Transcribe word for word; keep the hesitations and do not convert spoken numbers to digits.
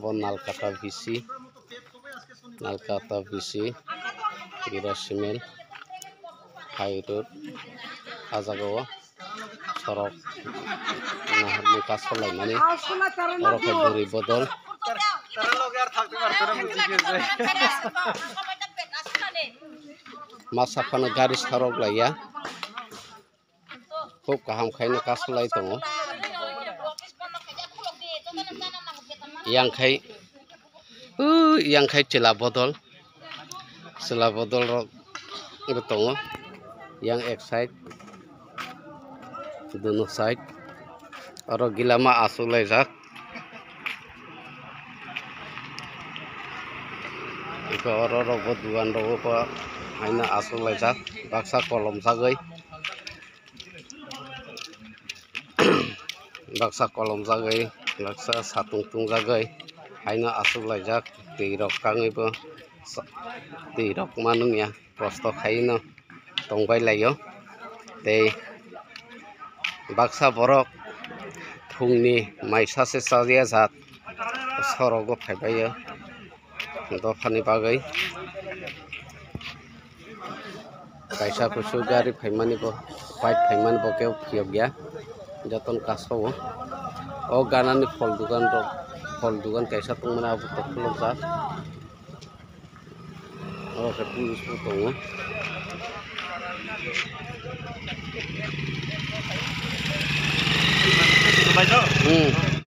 Bo Nalkata B C, Nalkata B C, Hero Cement, High Road, ah jaga o sorok naharni kaso laimani, oro khe bwrwi bodol. Masa phano gari sarok laiya. Khub kaham khaino kaso lai tongo. Yang khai, uh, yang khai chwla bodol. Chwla bodol rok bo tongo. Yang ek side, duno side. Oro gila ma aswk laijak. Eko oro rok bo dugan rok bo haino aswk laijak. Baksa kolom sagwi. Baksa kolom jagwi, baksa satung tung jagwi, haino aswk laijak, twi rok kangwi bo, twi rok ma nungya, kosto khaino tongbai laio. Tei baksa borok phungni mai sase chajakya jat, sorogo phaibaio. Dophani bagwi kaisa kusu gari phaimani bo, bike phaimani bo khe phiyok ya, jotono kaso o. O ganani phol dugan rok, phol dugan kaisa tongmani abo tok khulukjak. Oro khe police bo tongo. Hmm.